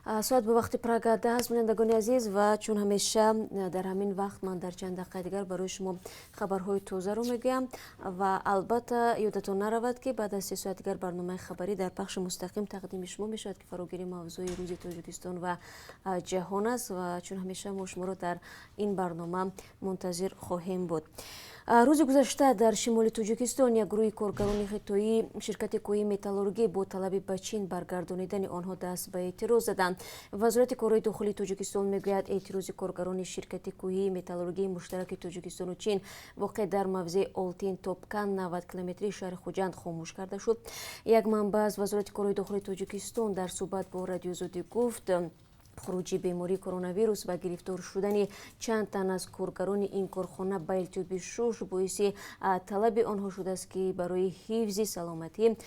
Соат ба вақти Прага 10 аст, бинандагони азиз, ва чун ҳамеша дар ҳамин вақт ман дар чанд дақиқаи дигар барои шумо хабарҳои тозаро мегӯям. Ва албатта, ёдатон наравад, ки баъд аз 3 соат дигар барномаи хабарӣ дар пахши мустақим тақдими шумо мешавад, ки фарогири мавзӯи рӯзи Тоҷикистон ва ҷаҳон аст. Ва чун ҳамеша мо шуморо дар ин барнома мунтазир хоҳем буд. Рӯзи гузашта дар шимоли Тоҷикистон як гурӯҳи коргарони хитоии ширкати кӯҳии металлургӣ бо талаби ба Чин баргардонидани онҳо даст ба эътироз заданд. Вазорати корҳои дохилии Тоҷикистон мегӯяд, эътирози коргарони ширкати кӯҳии металлургии муштараки Тоҷикистону Чин, воқеъ дар мавзеи Олтин Топкан, 90 километрии шаҳри Хуҷанд, хомӯш карда шуд. Як манбаъ аз Вазорати корҳои дохилии Тоҷикистон дар суҳбат бо Радиозодӣ гуфт, хуруҷи бемории коронавирус ва гирифтор шудани чанд тан аз коргарони ин корхона ба илтиҳоби шуш боиси талаби онҳо шудааст, ки барои ҳифзи саломатӣ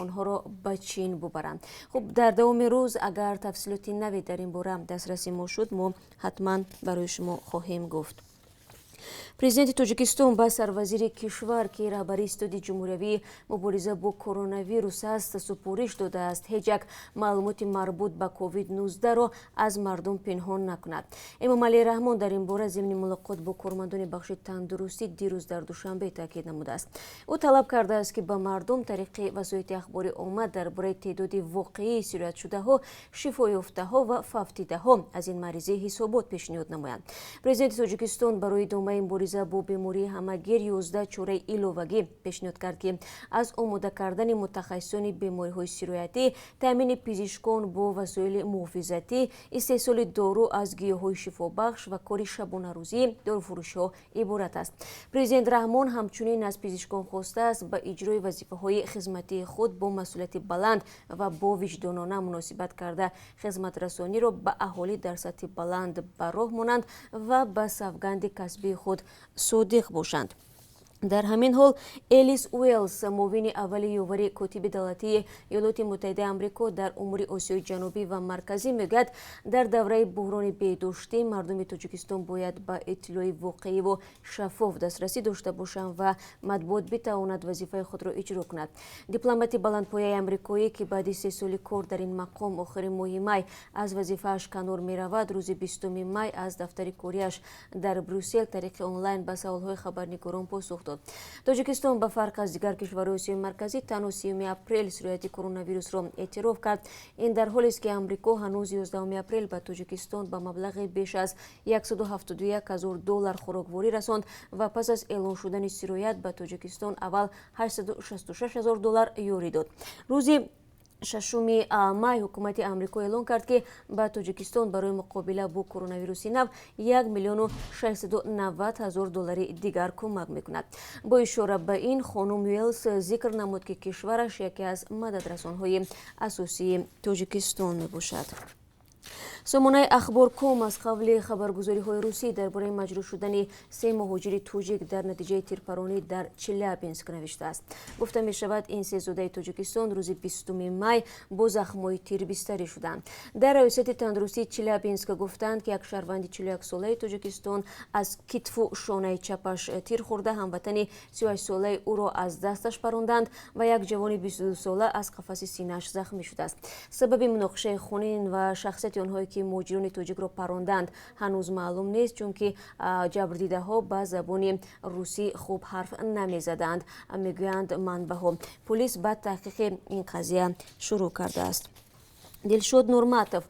онҳоро ба Чин бубаранд. Хуб, дар давоми рӯз агар тафсилоти наве дар ин бора дастраси мо шуд, мо ҳатман барои шумо хоҳем гуфт. Президенти Тоҷикистон ба сарвазири кишвар, ки раҳбари Ситоди ҷумҳуриявии мубориза бо коронавирус аст, супориш додааст, ҳеҷ як маълумоти марбут ба COVID-19-ро аз мардум пинҳон накунад. Эмомалӣ Раҳмон дар ин бора зимни мулоқот бо кормандони бахши тандурустӣ дирӯз дар Душанбе таъкид намудааст. Ӯ талаб кардааст, ки ба мардум тариқи васоити ахбори омма дар бораи теъдоди воқеии сироятшудаҳо, шифоёфтаҳо ва фавтидаҳо аз ин маризӣ ҳисобот пешниҳод намоянд. Президенти Тоҷикистон барои идомаи мубориза бо бемории ҳамагир 11 чораи иловагӣ пешниҳод кард, ки аз омода кардани мутахассисони бемориҳои сироятӣ, таъмини пизишкон бо васоили муҳофизатӣ, истеҳсоли дору аз гиёҳҳои шифобахш ва кори шабонарӯзии доруфурӯшиҳо иборат аст. Президент Раҳмон ҳамчунин аз пизишкон хостааст, ба иҷрои вазифаҳои хизматии худ бо масъулияти баланд ва бо виҷдонона муносибат карда, хизматрасониро ба аҳолӣ дар сатҳи баланд ба роҳ монанд ва ба савганди касбии худ содиқ бошанд. Дар ҳамин ҳол, Элис Уэллс, муовини аввали ёвари котиби давлатии Иёлоти Муттаҳидаи Амрико дар умури Осиёи Ҷанубӣ ва Марказӣ, мегӯяд, дар давраи буҳрони беҳдоштӣ мардуми Тоҷикистон бояд ба иттилои воқеиву шаффоф дастрасӣ дошта бошанд ва матбуот битавонад вазифаи худро иҷро кунад. Дипломати баландпояи амрикоӣ, ки баъди 3 соли кор дар ин мақом охири моҳи май аз вазифааш канор меравад, рӯзи 20 май аз дафтари кориаш дар Брюссел тариқи онлайн ба саволҳои хабарнигорон посух дод. Тоҷикистон, ба фарқ аз дигар кишварҳои Осиёи Марказӣ, танҳо 30 апрел сирояти коронавирусро эътироф кард. Ин дар ҳолест, ки Амрико ҳанӯз 11 апрел ба Тоҷикистон ба маблағи беш аз 171 ҳазор доллар хӯрокворӣ расонд ва пас аз эълон шудани сироят ба Тоҷикистон аввал 866 ҳазор доллар ёрӣ дод. Рӯзи 6 май ҳукумати Амрико эълон кард, ки ба Тоҷикистон барои муқобила бо коронавируси нав 1 690 000 доллари дигар кӯмак мекунад. Бо ишора ба ин, хонум Уэллс зикр намуд, ки кишвараш яке аз мададрасонҳои асосии Тоҷикистон мебошад. Сомонаи Ахбор ком аз қавли хабаргузориҳои русӣ дар бораи маҷрӯҳ шудани се муҳоҷири тоҷик дар натиҷаи тирпаронӣ дар Челябинск навиштааст. Гуфта мешавад, ин се зодаи Тоҷикистон рӯзи 20 май бо захмҳои тир бистарӣ шуданд. Дар Раёсати тандурустии Челябинск гуфтанд, ки як шаҳрванди 41-солаи Тоҷикистон аз китфу шонаи чапаш тир хӯрда, ҳамватани 38-солаи ӯро аз дасташ паронданд ва як ҷавони 22-сола аз қафаси синааш захмӣ шудааст. Сабаби муноқишаи хунин ва шахсияти онҳое, ки муҳоҷирони тоҷикро паронданд, ҳанӯз маълум нест, чунки ҷабрдидаҳо ба забони русӣ хуб ҳарф намезаданд, мегӯянд манбаъҳо. Полис ба таҳқиқи ин қазия шурӯъ кардааст. Дилшод Нурматов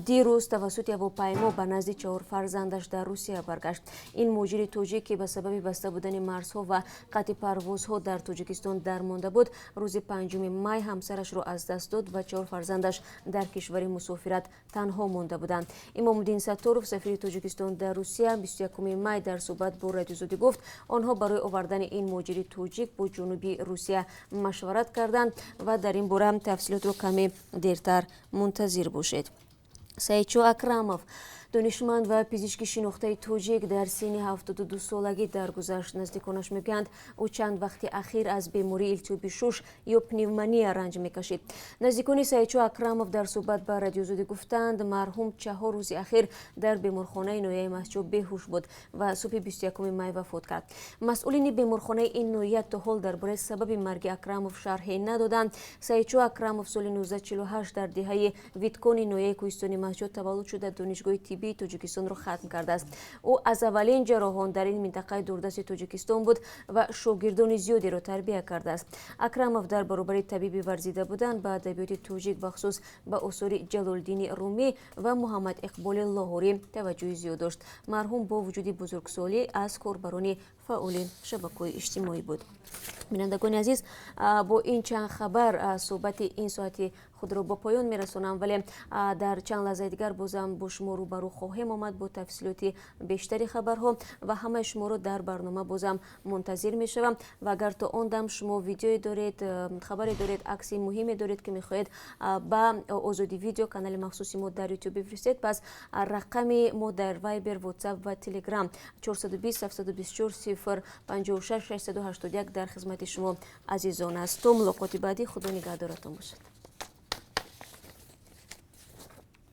дирӯз тавассути ҳавопаймо ба назди чаҳор фарзандаш дар Русия баргашт. Ин муҳоҷири тоҷик, ки ба сабаби баста будани марзҳо ва қатъи парвозҳо дар Тоҷикистон дармонда буд, рӯзи 5 май ҳамсарашро аз даст дод ва чаҳор фарзандаш дар кишвари мусофират танҳо монда буданд. Имомуддин Сатторов, сафири Тоҷикистон дар Русия, 21 май дар суҳбат бо Радиозодӣ гуфт, онҳо барои овардани ин муҳоҷири тоҷик бо ҷонуби Русия машварат карданд ва дар ин бора тафсилотро каме дертар мунтазир бошед. Саидшо Акрамов, Донишманд ва пизишки шинохтаи тоҷик дар синни 72 солагӣ даргузашт. Наздиконаш мегӯянд, ӯ чанд вақти ахир аз бемории илтиҳоби шуш ё пневмония ранҷ мекашид. Наздикони Саидшоҳ Акрамов дар суҳбат ба Радиозодӣ гуфтанд, марҳум 4 рӯзи ахир дар беморхонаи ноҳияи Мастчоҳ беҳуш буд ва субҳи 21 май вафот кард. Масъулини беморхонаи ин ноҳия то ҳол дар бораи сабаби марги Акрамов шарҳе надоданд. Саидшоҳ Акрамов соли 1948 дар деҳаи Виткони ноҳияи Кӯҳистони Мастчоҳ таваллуд шуда, Донишгоҳи тиббии Тоҷикистонро хатм кардааст. Ӯ аз аввалин ҷарроҳон дар ин минтақаи дурдасти Тоҷикистон буд ва шогирдони зиёдеро тарбия кардааст. Акрамов дар баробари табиби варзида будан ба адабиёти тоҷик, бахусус ба осори Ҷалолиддини Румӣ ва Муҳаммад Иқболи Лоҳурӣ таваҷҷӯҳи зиёд дошт. Марҳум бо вуҷуди бузургсолӣ аз корбарони фаъоли шабакаҳои иҷтимоӣ буд. Бинандагони азиз, бо ин чанд хабар суҳбати ин соати худро ба поён мерасонам, вале дар чанд лаҳзаи дигар бозам бо шумо рӯбарӯ хоҳем омад бо тафсилоти бештари хабарҳо ва ҳамаи шуморо дар барнома бозам мунтазир мешавам. Ва агар то он дам шумо видеое доред, хабаре доред, акси муҳиме доред, ки мехоҳед ба Озодӣ Видео, канали махсуси мо дар Ютуб, бифиристед, пас рақами мо дар Вайбер, Ватсап ва Телеграм 420 724 0 56 681 дар хизмати шумо азизон аст. То мулоқоти баъдӣ, Худо нигаҳдоратон бошад.